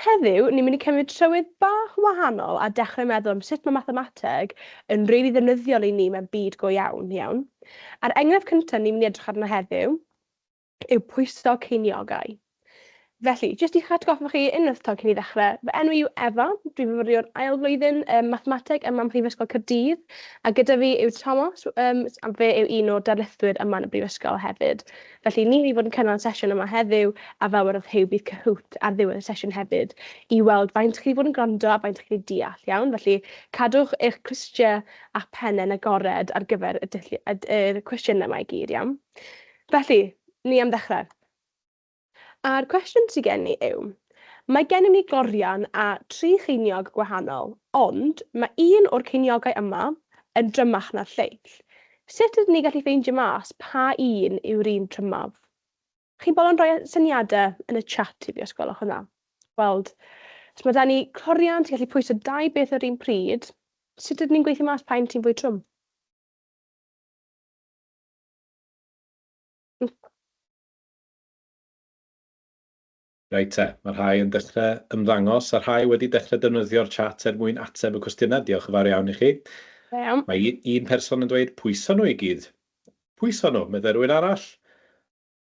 Heddiw, ni'n mynd i cymryd trywydd bach yn wahanol a dechrau meddwl am sut mae mathemateg yn rili ddefnyddiol i ni mewn byd go iawn, iawn. A'r enghraifft cyntaf ni'n mynd i edrych arno heddiw yw pwyso ceiniogau. Felly, jyst i'ch atgoffa chi unwaith eto cyn i ddechrau, fy enw i yw Efa, dwi'n fyfyriwr ail flwyddyn ym Mathemateg yma ym Mhrifysgol Caerdydd, a gyda fi yw Tomos, um, a fe yw un o'r darlithwyr yma yn y Brifysgol hefyd. Felly, ni wedi bod yn cynnal y sesiwn yma heddiw, a fel wedodd Huw, bydd Kahoot ar ddiwedd y sesiwn hefyd i weld faint chi wedi bod yn gwrando a faint chi wedi deall, iawn? Felly, cadwch eich clustiau a'ch pennau'n agored ar gyfer y, dulli, y, y cwestiynau yma i gyd, iawn? Felly, ni am ddechrau. A'r cwestiwn sydd gen i yw, mae gennym ni glorian a thri cheiniog gwahanol, ond mae un o'r ceiniogau yma yn drymach na'r lleill. Sut ydyn ni'n gallu ffeindio mas pa un yw'r un trymaf? Chi'n bolon rhoi syniadau yn y chat i fi os gwelwch yn dda. Weld, os mae da ni clorian sy'n gallu pwyso dau beth ar un pryd, sut ydyn ni'n gweithio mas pa un sy'n fwy trwm? Reit te, mae rhai yn dechrau ymddangos a rhai wedi dechrau defnyddio'r chat er mwyn ateb y cwestiynau. Diolch yn fawr iawn i chi. Da iawn. Mae un person yn dweud pwyso nhw i gyd. Pwyso nhw, meddai rhywun arall.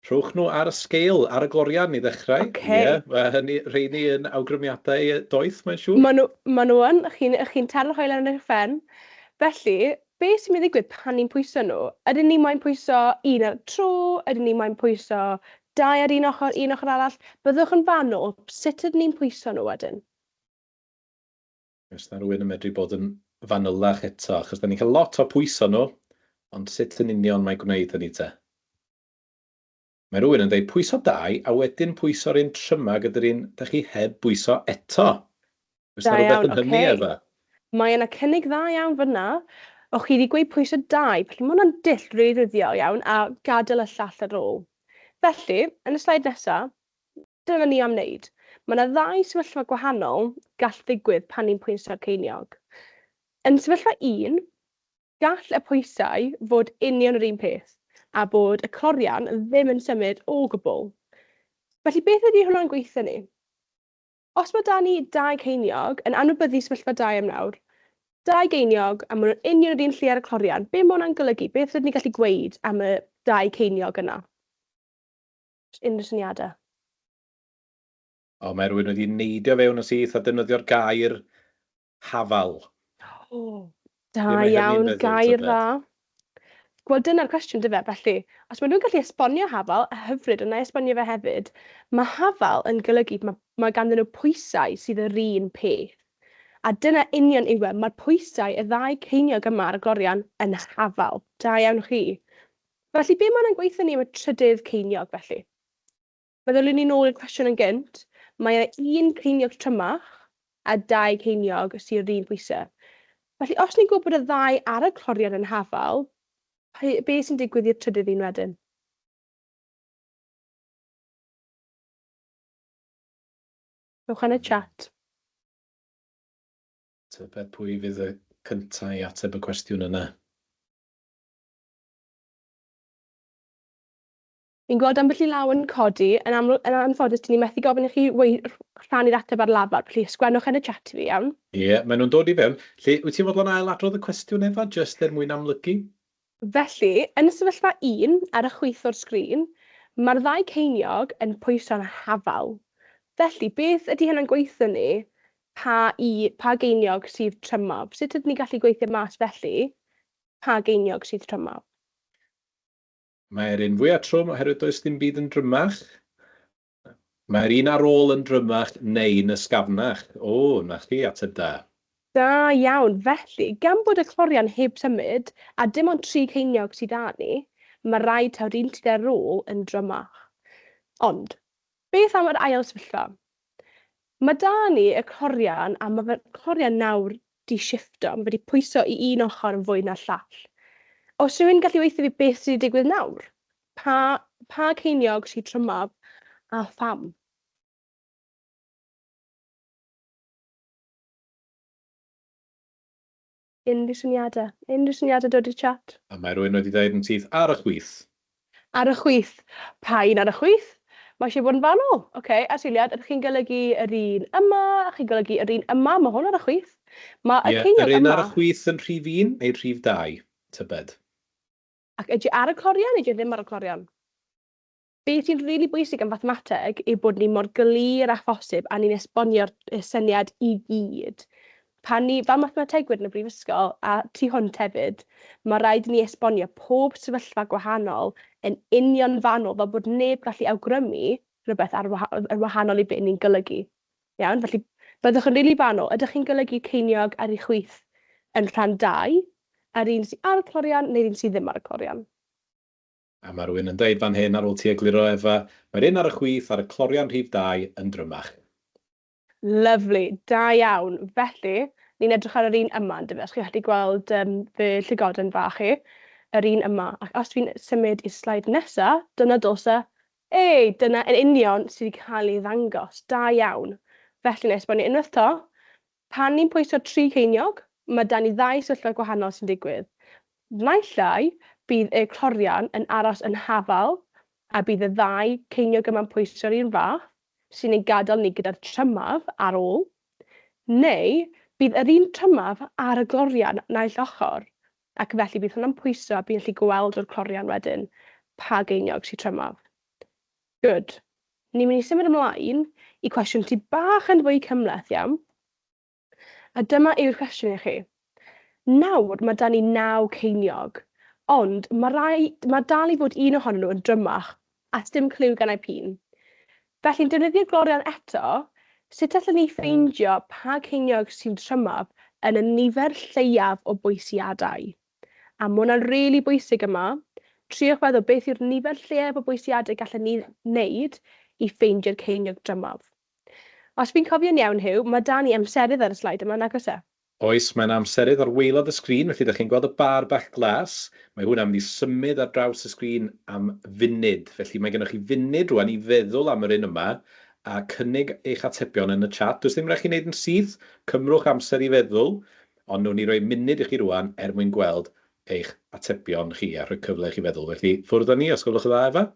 Rhowch nhw ar y sgêl, ar y glorian i ddechrau. Ocê. Ie, mae hynny, rheini yn awgrymiadau doeth, mae'n siŵr. Maen nhw, maen nhw yn. Chi'n chi taro hoelen yn eich phen. Felly, be sy'n mynd i ddigwydd pan ni'n pwyso nhw? Ydyn ni moyn pwyso un ar y tro? Ydyn ni moyn pwyso dau ar un ochr, un ochr arall? Byddwch yn fanwl, sut ydyn ni'n pwyso nhw wedyn? Oes 'na rywun yn medru bod yn fanylach eto? Achos da ni'n cael lot o pwyso nhw, ond sut yn union mae gwneud hynny te? Mae rhywun yn dweud pwyso dau a wedyn pwyso'r un tryma gyda'r un da chi heb bwyso eto. Oes Da 'na rhywbeth iawn, yn hynny, ocê. Efa? Mae yna cynnig dda iawn fan'na. O'ch chi 'di gweud pwyso dau, felly mae hwnna'n dull rili ddyddiol iawn, a gadael y llall ar ôl. Felly, yn y sleid nesa, dyna ni am wneud. Mae yna ddau sefyllfa gwahanol gall ddigwydd pan ni'n pwyso'r ceiniog. Yn sefyllfa un, Gall y pwysau fod union yr un peth, a bod y clorian ddim yn symud o gwbl. Felly beth ydy hwnna'n gweithio ni? Os mae 'da ni dau ceiniog, yn anwybyddu sefyllfa dau am nawr, dau geiniog a maen nhw'n union yr un lle ar y clorian, be mae hwnna'n golygu? Beth rydyn ni'n gallu gweud am y dau ceiniog yna? Unrhyw syniadau? O, mae rhywun wedi neidio fewn yn syth a defnyddio'r gair hafal. O, da iawn, gair dda. Wel, dyna'r cwestiwn, dyfe? Felly, os maen nhw'n gallu esbonio hafal, a hyfryd, yna esbonio fe hefyd, mae hafal yn golygu mae, mae ganddyn nhw pwysau sydd yr un peth. A dyna union yw e, mae'r pwysau y ddau ceiniog yma ar y glorian yn hafal. Da iawn chi. Felly, be mae hwnna'n gweithio ni am y trydydd ceiniog, felly? Meddyliwn ni nôl i'r cwestiwn yn gynt, mae yna un ceiniog trymach a dau ceiniog sydd yr un pwysau. Felly os ni'n gwybod bod y ddau ar y clorian yn hafal, be sy'n digwydd i'r trydydd un wedyn? Rhowch yn y chat. Tybed pwy fydd y cyntaf i ateb y cwestiwn yna? Fi'n gweld ambell i law yn codi, yn aml- yn anffodus, 'dyn ni methu gofyn i chi wei- rhannu'r ateb ar lafar, felly sgwennwch yn y chat i fi, iawn? Ie, maen nhw'n dod i fewn. Felly, wyt ti'n fodlon ail-adrodd y cwestiwn, Efa, jyst er mwyn amlygu? Felly, yn y sefyllfa un, ar y chwith o'r sgrin, mae'r ddau ceiniog yn pwyso'n hafal. Felly, beth ydy hynna'n gweithio ni pa, i, pa geiniog sydd trymaf? Sut ydyn ni'n gallu gweithio mas felly pa geiniog sydd trymaf? Mae'r un fwyaf trwm oherwydd does dim byd yn drymach. Mae'r un ar ôl yn drymach neu'n ysgafnach. O, 'na chi ateb da. Da iawn. Felly, gan bod y clorian heb symud, a dim ond tri ceiniog sydd 'da ni, mae rhaid taw'r un sydd ar ôl yn drymach. Ond, beth am yr ail sefyllfa? Mae 'da ni y clorian, a mae fe'r clorian nawr 'di shifto, mae fe 'di pwyso i un ochr yn fwy na'r llall. Oes rhywun yn gallu weithio fi beth sydd 'di digwydd nawr? Pa, pa ceiniog sydd trymaf a pham? Unrhyw syniadau? Unrhyw syniadau dod i'r chat? A mae rhywun wedi dweud yn syth ar y chwith. Ar y chwith. Pa un ar y chwith? Mae eisiau bod yn fanwl. Oce, asiliad, ydych chi'n golygu yr un yma? Ydych chi'n golygu yr un yma? Mae hwn ar y chwith. Mae y Ie, ceiniog yr un yma... ar y chwith yn rhif 1 neu rhif 2, tybed? Ac ydy ar y clorian neu ydy e ddim ar y clorian? Be sy'n rili bwysig am fathemateg yw bod ni mor glir â phosib a ni'n esbonio'r syniad i gyd. Pan ni, fel mathemategwyr yn y brifysgol a tu hwnt hefyd, mae rhaid i ni esbonio pob sefyllfa gwahanol yn union fanwl fel bod neb gallu awgrymu rhywbeth ar yn wahanol i be ni'n golygu. Iawn? Felly byddwch yn rili fanwl. Ydych chi'n golygu ceiniog ar ei chwith yn rhan 2, yr un sydd ar y clorian neu'r un sydd ddim ar y clorian? A mae rhywun yn deud fan hyn ar ôl ti egluro Efa, mae'r un ar y chwith ar y clorian rhif 2 yn drymach. Lyfli, da iawn. Felly, ni'n edrych ar yr un yma, yndyfe? Os chi'n gallu gweld fy llygoden fach i, yr un yma. Ac os fi'n symud i'r sleid nesa, dyna dylse, ei, dyna yn union sydd wedi cael ei ddangos. Da iawn. Felly, na i esbonio unwaith 'to. Pan ni'n pwyso tri ceiniog, mae 'da ni ddau sefyllfa gwahanol sy'n digwydd. Naill ai bydd y clorian yn aros yn hafal a bydd y ddau ceiniog yma'n pwyso'r un fath, sy'n ein gadael ni gyda'r trymaf ar ôl, neu bydd yr un trymaf ar y glorian naill ochr, ac felly bydd hwnna'n pwyso a bydd yn gallu gweld o'r clorian wedyn pa geiniog sy'n trymaf. Good. Ni'n mynd i symud ymlaen i cwestiwn sydd bach yn fwy cymhleth, iawn? A dyma yw'r cwestiwn i chi. Nawr mae 'da ni 9 ceiniog, ond mae, rai, mae dal i fod un ohonyn nhw yn drymach a sdim cliw gan ei p'un. Felly'n defnyddio'r glorian eto, sut allwn ni ffeindio pa ceiniog sy'n trymaf yn y nifer lleiaf o bwysiadau? A ma' hwnna'n rili bwysig yma. Triwch feddwl beth yw'r nifer lleiaf o bwysiadau gallen ni wneud i ffeindio'r ceiniog drymaf. Os fi'n cofio'n iawn, Huw, mae 'da ni amserydd ar y sleid yma, nag oes e? Oes, mae 'na amserydd ar waelod y sgrin, felly dach chi'n gweld y bar bach glas. Mae hwnna'n mynd i symud ar draws y sgrin am funud. Felly mae gennych chi funud rŵan i feddwl am yr un yma a cynnig eich atebion yn y chat. Does ddim rhaid chi wneud yn syth, cymrwch amser i feddwl. Ond wnawn ni roi munud i chi rŵan er mwyn gweld eich atebion chi a rhoi cyfle i chi feddwl. Felly, ffwrdd â ni, os gwelwch yn dda, Efa.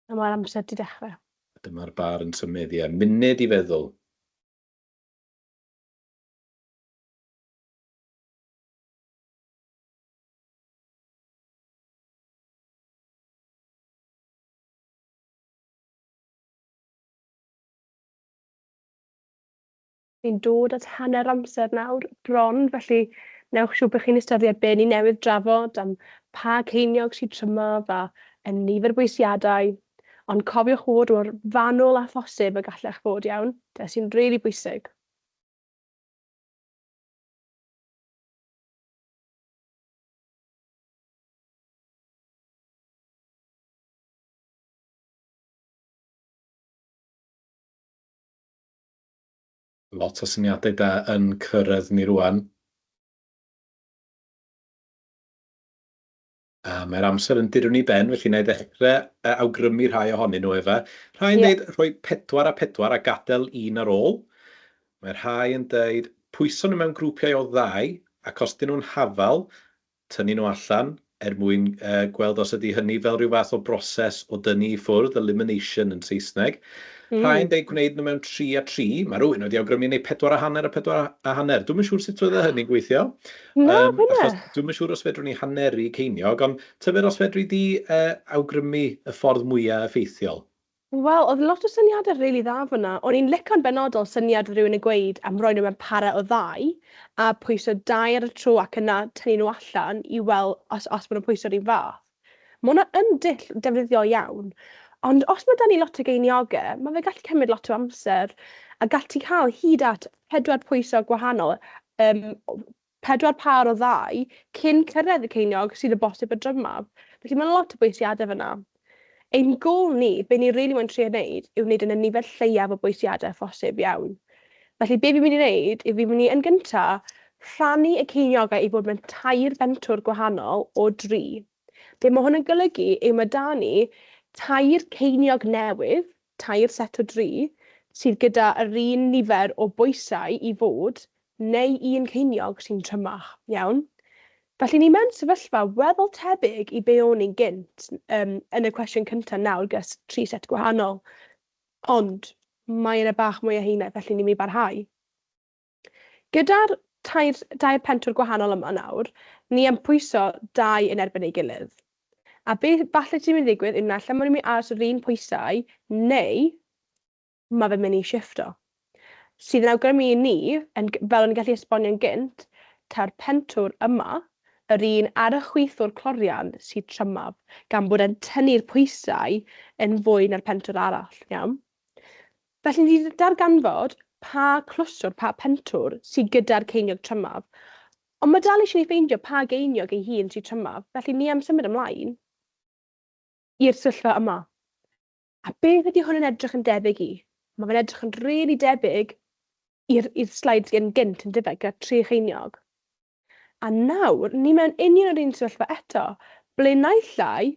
A mae'r amser 'di dechrau. A dyma'r bar yn symud, ie. Munud i feddwl. Ni'n dod at hanner amser nawr, bron, felly newch siŵr bod chi'n ystyried be ni newydd drafod am pa ceiniog sy'n trymaf a y nifer bwysiadau, ond cofiwch fod mor fanwl â phosib y gallech fod, iawn? Dyna sy'n rili bwysig. Lot o syniadau da yn cyrraedd ni rŵan. A mae'r amser yn dirwyn i ben, felly wna i ddechrau awgrymu rhai ohonyn nhw, Efa. Rhai yn deud rhoi 4 a 4 a gadael un ar ôl. Mae rhai yn deud pwyso nhw mewn grwpiau o ddau, ac os 'dyn nhw'n hafal, tynnu nhw allan er mwyn gweld os ydy hynny fel rhyw fath o broses o dynnu i ffwrdd, elimination yn Saesneg. Rhai yn deud gwneud nhw mewn 3 a 3. Mae rhywun wedi awgrymu wneud 4 a hanner a 4 a hanner. Dwi'm yn siŵr sut fydde hynny'n gweithio. Na, finne. Achos dwi'm yn siŵr os fedrwn ni haneru ceiniog, ond tybed os fedri di awgrymu y ffordd mwyaf effeithiol? Wel, oedd lot o syniadau rili dda fan'na. O'n i'n lico'n benodol syniad rhywun yn gweud am roi nhw mewn parau o ddau a pwyso dau ar y tro ac yna tynnu nhw allan i weld os, os maen nhw'n pwyso'r un fath. Mae hwnna yn dull defnyddiol iawn, ond os mae 'da ni lot o geiniogau, mae fe'n gallu cymryd lot o amser a gall ti cael hyd at pedwar pwyso gwahanol, yym, pedwar pâr o ddau cyn cyrraedd y ceiniog sydd o bosib y drymaf. Felly mae lot o bwysiadau fan'na. Ein gôl ni, be ni rili moyn trio wneud, yw wneud yn y nifer lleiaf o bwysiadau phosib iawn. Felly be fi'n mynd i wneud yw fi'n mynd i yn gynta rhannu y ceiniogau i fod mewn tair bentwr gwahanol o dri. Be mae hwn yn golygu yw mae 'da ni tair ceiniog newydd, tair set o dri, sydd gyda yr un nifer o bwysau i fod, neu un ceiniog sy'n trymach, iawn? Felly ni mewn sefyllfa weddol tebyg i be o'n i'n gynt yn y cwestiwn cyntaf nawr gyda tri set gwahanol. Ond mae yna bach mwy o heina, felly ni'n mynd i barhau. Gyda'r tair, dair pentwr gwahanol yma nawr, ni am pwyso dau yn erbyn ei gilydd. A be falle sy'n mynd i ddigwydd yw naill ai maen nhw'n mynd i aros yr un pwysau, neu mae fe'n mynd i shifto. Sydd yn awgrymu i ni, yn, fel o'n i'n gallu esbonio'n gynt, taw'r pentwr yma, yr un ar y chwith o'r clorian sydd trymaf, gan bod e'n tynnu'r pwysau yn fwy na'r pentwr arall, iawn? Felly ni wedi darganfod pa clwstwr, pa pentwr sydd gyda'r ceiniog trymaf. Ond mae dal eisiau ni ffeindio pa geiniog ei hun sydd trymaf, felly ni am symud ymlaen i'r sefyllfa yma. A beth ydy hwn yn edrych yn debyg i? Mae fe'n edrych yn rili debyg i'r slides gen gynt yn dyfe, gyda tri cheiniog. A nawr, ni mewn union yr un sefyllfa eto, ble naill ai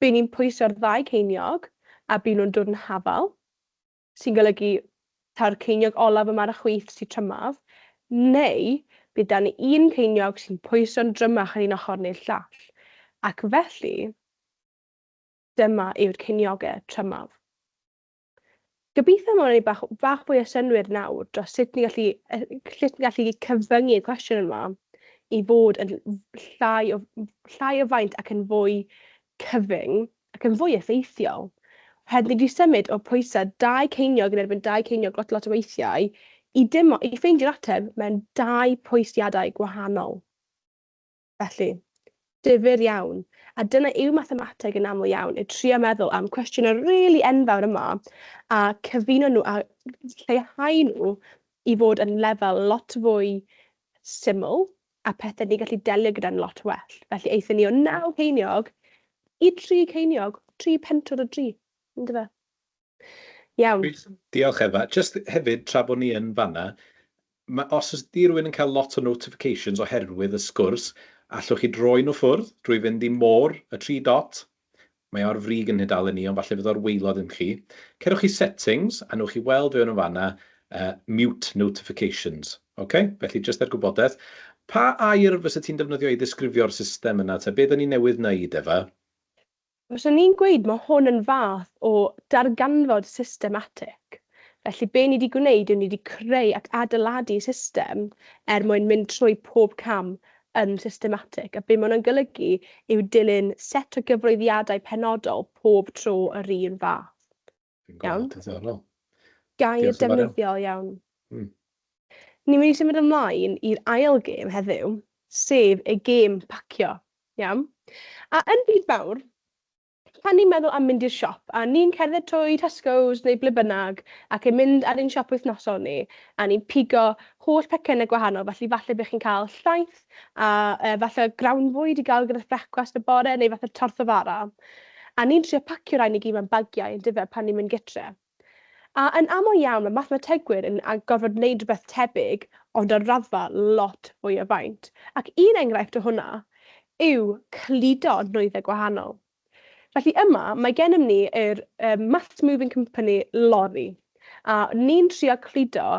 by ni'n pwyso'r ddau ceiniog a by nhw'n dod yn hafal, sy'n golygu taw'r ceiniog olaf yma ar y chwith sy'n trymaf, neu bydd 'da ni un ceiniog sy'n pwyso'n drymach ar un ochr neu'r llall. Ac felly, dyma yw'r ceiniogau trymaf. Gobeithio mae hwnna'n bach, bach fwy o synnwyr nawr dros sut ni'n gallu, sut ni'n gallu cyfyngu y cwestiwn yma i fod yn llai o faint ac yn fwy cyfyng ac yn fwy effeithiol. Oherwydd ni wedi symud o pwysau dau ceiniog yn erbyn dau ceiniog lot lot o weithiau i dim i ffeindio'r ateb mewn dau pwysiadau gwahanol. Felly, difyr iawn. A dyna yw mathemateg yn aml iawn, yw trio meddwl am cwestiynau rili enfawr yma a cyfuno nhw a lleihau nhw i fod yn lefel lot fwy syml a pethau ni'n gallu delio gyda'n lot well. Felly aethon ni o 9 ceiniog i 3 ceiniog, 3 pentwr o 3, yndyfe? Iawn. Gwych. Diolch, Efa. Jyst hefyd, tra bod ni yn fanna, ma, os ydy rhywun yn cael lot o notifications oherwydd y sgwrs, allwch chi droi nhw ffwrdd drwy fynd i more, y tri dot. Mae o ar frig yn nhudalen ni, ond falle fydd o'r waelod yn chi. Cerwch i settings, a newch chi weld fewn yn fanna, mute notifications. OK? Felly, jyst er gwybodaeth. Pa air fysa ti'n defnyddio i ddisgrifio'r system yna te? Be dyn ni newydd wneud, Efa? Fyswn i'n gweud mae hwn yn fath o darganfod systematig. Felly be ni wedi gwneud yw ni wedi creu ac adeiladu system er mwyn mynd trwy pob cam yn systematig. A be mae hwnna'n golygu yw dilyn set o gyfrwyddiadau penodol pob tro yr un fath. Fi'n gweld, diddorol. Gair Diolch yn fawr iawn. defnyddiol iawn. Ni'n mynd i symud ymlaen i'r ail gêm heddiw, sef y gêm pacio. Iawn? A yn byd mawr, pan ni'n meddwl am mynd i'r siop, a ni'n cerdded trwy Tesco's neu ble bynnag, ac yn mynd ar ein siop wythnosol ni, a ni'n pigo holl pecynnau gwahanol, felly falle bych chi'n cael llaeth, a falle grawnfwyd i gael gyda brecwast y bore, neu falle torth o fara. A ni'n trio pacio rhain i gyd mewn bagiau, yn dyfe, pan ni'n mynd gytre. A yn aml iawn, mae mathemategwyr yn gorfod wneud rhywbeth tebyg, ond ar raddfa lot fwy o faint. Ac un enghraifft o hwnna yw cludo nwyddau gwahanol. Felly yma, mae gennym ni yr Maths Moving Company lori, a ni'n trio cludo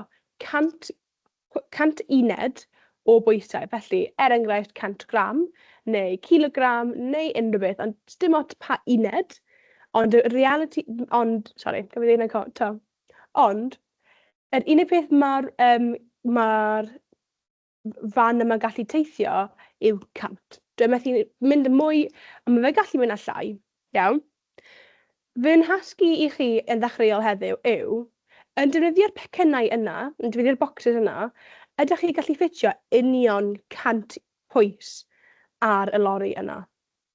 100 uned o bwysau. Felly, er enghraifft, 100 gram, neu kilogram, neu unrhyw beth, ond dim ots pa uned, ond y realiti, ond, sori, gaf i ddeud hwnna 'to? Ond, yr unig peth mae'r ma fan yma'n gallu teithio yw 100. Dwi methu mynd yn mwy, ond mae fe'n gallu mynd â llai, iawn? Fy nhasg i i chi yn ddechreuol heddiw yw, yn defnyddio'r pecynnau yna, yn defnyddio'r bocsys yna, ydych chi'n gallu ffitio union 100 pwys ar y lori yna?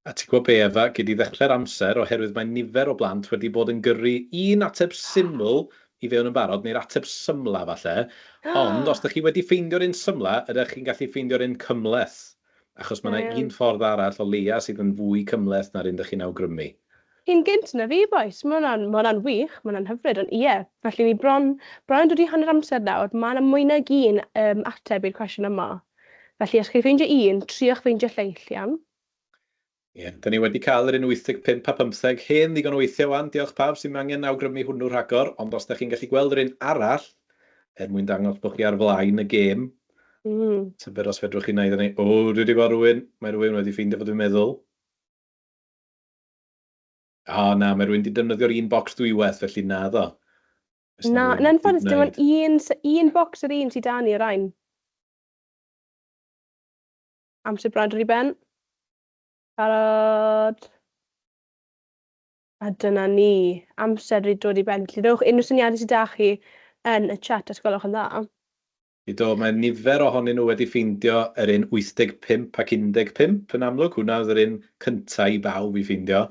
A ti'n gwybod be, Efa, gei di ddechrau'r amser oherwydd mae nifer o blant wedi bod yn gyrru un ateb syml i fewn yn barod, neu'r ateb symla falle, ond os dach chi wedi ffeindio'r un symla, ydych chi'n gallu ffeindio'r un cymhleth? Achos mae 'na un ffordd arall o leia sydd yn fwy cymhleth na'r un dach chi'n awgrymu. Chi'n gynt na fi, bois. Mae hwnna'n ma hwnna'n wych, mae hwnna'n hyfryd. Ond ie, felly ni bron, bron yn dod i hanner amser nawr. Mae yna mwy nag un ateb i'r cwestiwn yma. Felly, os chi'n ffeindio un, triwch ffeindio lleill, iawn? Ie, da ni wedi cael yr un 85 a 15, hen ddigon o weithiau wan, diolch pawb sy'n angen awgrymu hwnnw rhagor, ond os da chi'n gallu gweld yr un arall, er mwyn dangos bod chi ar flaen y gêm, Tybed os fedrwch chi wneud hynny. O, dwi wedi gweld rhywun. Mae rhywun wedi ffeindio fo, dwi'n meddwl. O, na, mae rhywun wedi defnyddio'r un bocs dwywaith, felly na ddo. Oes 'na Na, rywun wedi yn anffodus, dim ond gwneud? un bocs yr un sydd 'da ni o rain. Amser bron dod i ben. Barod. A dyna ni. Amser wedi dod i ben. Felly rhowch unrhyw syniadau sydd 'da chi yn y chat os gwelwch yn dda. Do, mae nifer ohonyn nhw wedi ffeindio yr un 85 ac 15 yn amlwg. Hwnna oedd yr un cynta i bawb i ffeindio.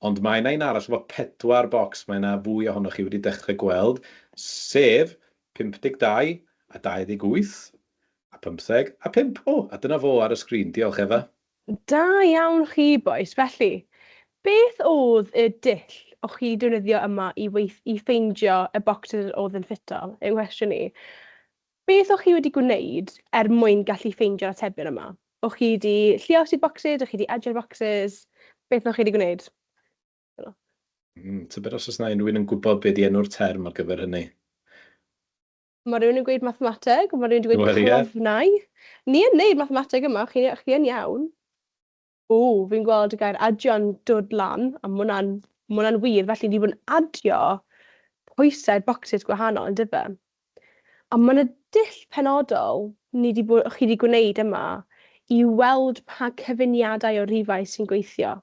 Ond mae 'na un arall efo pedwar bocs, mae 'na fwy ohonoch chi wedi dechrau gweld, sef 52 a 28 a 15 a 5. O, a dyna fo ar y sgrin. Diolch, Efa. Da iawn chi, bois. Felly, beth oedd y dull o'ch chi 'di defnyddio yma i ffeindio y bocsys oedd yn ffito? Yw nghwestiwn i. Beth o'ch chi wedi gwneud er mwyn gallu ffeindio'r atebion yma? O'ch chi 'di lluosi'r bocsys? O'ch chi 'di adio'r bocsys? Beth o'ch chi 'di gwneud? Tybed os oes 'na unrhyw un yn gwybod be 'di enw'r term ar gyfer hynny? Mae rhywun yn gweud mathemateg, mae rhywun wedi gweud Wel, ie. colofnau. Ni yn neud mathemateg yma, chi yn iawn. O, fi'n gweld y gair adio'n dod lan, a ma' hwnna'n wir, felly ni wedi bod yn adio pwysau'r bocsys gwahanol, yn dyfe? A ma' 'na dull penodol ni 'di bod, chi wedi gwneud yma i weld pa cyfuniadau o rifau sy'n gweithio.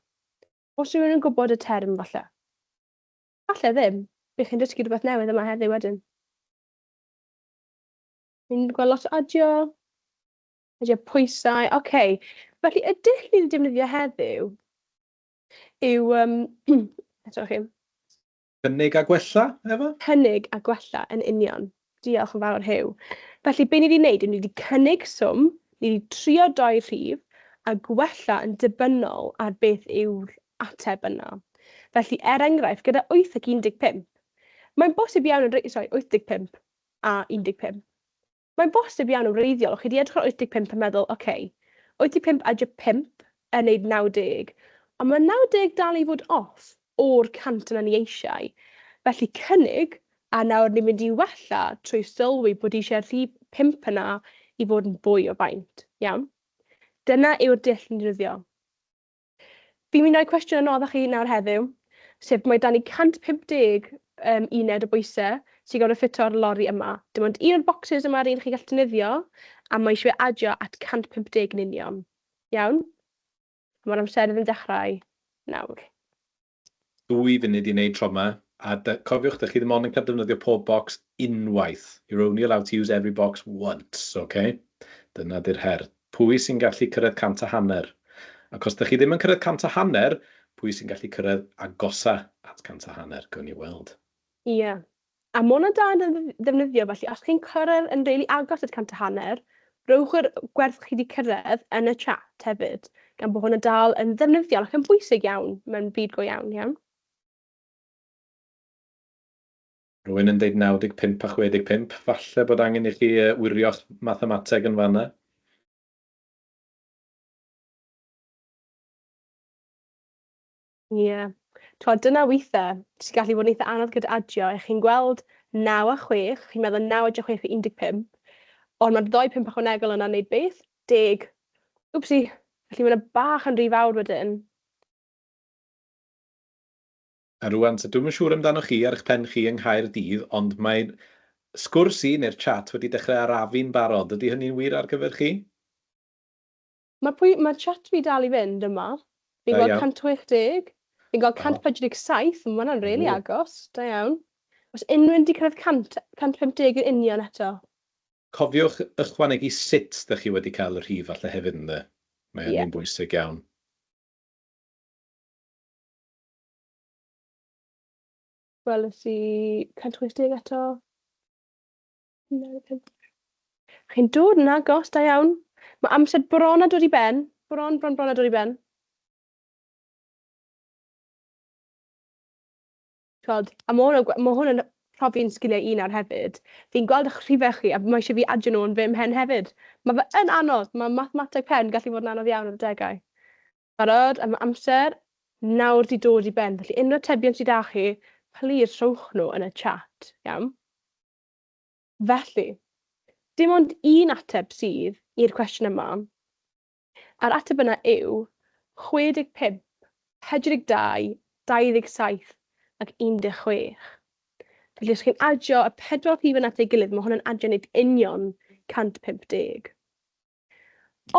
Os rhywun yn gwybod y term, falle. Falle ddim. Bydd chi'n dysgu rhywbeth newydd yma heddiw wedyn. Ni'n gweld lot o adio, adio pwysau. Ocê, felly y dull ni wedi defnyddio heddiw yw... eto chi. Cynnig a gwella, Efa? Cynnig a gwella, yn union. Diolch yn fawr, Huw. Felly, be ni wedi wneud yw ni wedi cynnig swm, ni wedi trio dou rhif, a gwella yn dibynnol ar beth yw'r ateb yna. Felly, er enghraifft, gyda 8 ac 15, mae'n bosib iawn yn... Sori, 85 a 15. Mae'n bosib iawn yn wreiddiol, o'ch chi wedi edrych ar 85 a meddwl, ocê, 85 adio 5 yn neud 90, ond mae 90 dal i fod off o'r 100 yna ni eisiau. Felly cynnig, a nawr ni'n mynd i wella trwy sylwi bod eisiau'r rhif 5 yna i fod yn fwy o faint, iawn? Dyna yw'r dull ni'n defnyddio. Fi'n mynd i roi cwestiwn anoddach chi nawr heddiw, sef mae 'da ni 150 uned o bwysau sy'n gorfod ffito ar y lori yma. Dim ond un o'r bocsys yma yr un chi'n gallu defnyddio, a mae eisiau adio at 150 yn union. Iawn? Mae'r amserydd yn dechrau nawr. 2 funud i wneud tro 'ma, a cofiwch, dach chi ddim ond yn cael defnyddio pob bocs unwaith. You're only allowed to use every box once, okay? Dyna 'di'r her. Pwy sy'n gallu cyrraedd 150? Ac os dach chi ddim yn cyrraedd 150, pwy sy'n gallu cyrraedd agosa at 150? Gawn ni weld. Ie. A ma' hwnna'n da yn ddefnyddio, felly os chi'n cyrraedd yn rili agos at 150, rhowch yr gwerth chi wedi cyrraedd yn y chat hefyd, gan bod hwnna dal yn ddefnyddiol ac yn bwysig iawn mewn byd go iawn, iawn? Rhywun yn deud 95 a 65, falle bod angen i chi wirio'ch mathemateg yn fanna. Ie. Yeah. Twod, dyna weithiau sy'n gallu bod yn eitha anodd gyda adio. Ych chi'n gweld 9 a 6, chi'n meddwl 9 adio 6 yw 15, ond mae'r ddou 5 ychwanegol yna'n neud beth? 10. Wpsi! Felly mae'n bach yn rhy fawr wedyn. A rŵan, so dwi'm yn siŵr amdanoch chi ar eich pen chi yng Nghaerdydd, ond mae'r sgwrs i neu'r chat wedi dechrau arafu'n barod. Ydy hynny'n wir ar gyfer chi? Mae pwy, mae chat fi dal i fynd yma. Fi'n Da gweld iawn. 160, fi'n gweld 147, mae hwnna'n rili agos, da iawn. Oes unrhyw un 'di cyrraedd 100, 150 yn union eto? Cofiwch ychwanegu sut dach chi wedi cael y rhif falle hefyd ynde? Mae hynny'n bwysig iawn. Weles i 160 eto. Chi'n dod yn agos, da iawn. Mae amser bron a dod i ben. Bron, bron, bron a dod i ben. Twod, a mae hwn, ma hwn yn profi'n sgiliau i nawr hefyd. Fi'n gweld eich rhifau chi a mae eisiau fi adio nhw yn fy mhen hefyd. Mae fe yn anodd. Mae mathemateg pen gallu fod yn anodd iawn ar adegau. Barod am amser nawr 'di dod i ben, felly unrhyw atebion sydd 'da chi, plis rhowch nhw yn y chat, iawn? Felly, dim ond un ateb sydd i'r cwestiwn yma. A'r ateb yna yw 65, 42, 27 ac 16. Felly os chi'n adio y pedwar rhif yna at ei gilydd, mae hwn yn adio wneud union 150.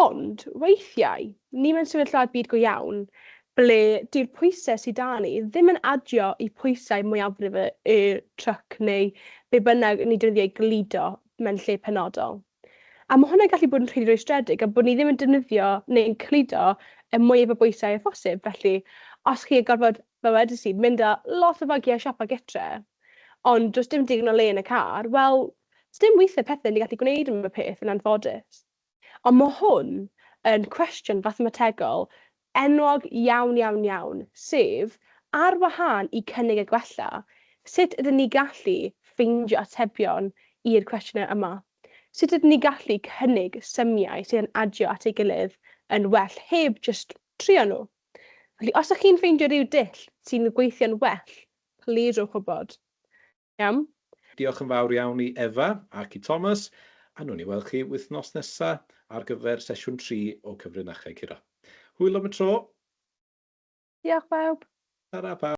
Ond weithiau, ni mewn sefyllfa byd go iawn, ble dyw'r pwysau sydd 'da ni ddim yn adio i pwysau mwyafrif y y truck neu be bynnag ni'n defnyddio i gludo mewn lle penodol. A mae hwnna'n gallu bod yn rili rwystredig a bod ni ddim yn defnyddio neu'n cludo y mwyaf o bwysau â phosib. Felly, os chi yn gorfod, fel wedes i, mynd â lot o fagiau siopa gytre, ond does dim digon o le yn y car, wel, sdim weithiau pethau ni'n gallu gwneud am y peth yn anffodus. Ond mae hwn yn cwestiwn fathemategol enwog iawn, iawn, iawn, sef, ar wahân i cynnig a gwella, sut ydyn ni gallu ffeindio atebion i'r cwestiynau yma? Sut ydyn ni gallu cynnig symiau sydd yn adio at ei gilydd yn well heb jyst trio nhw? Felly, os ydych chi'n ffeindio rhyw dull sy'n gweithio'n well, plis rhowch wybod. Iawn? Diolch yn fawr iawn i Efa ac i Thomas, a wnawn ni weld chi wythnos nesa ar gyfer sesiwn 3 o Cyfrinachau Curo. Hwyl am y tro! Diolch bawb! Tara pawb!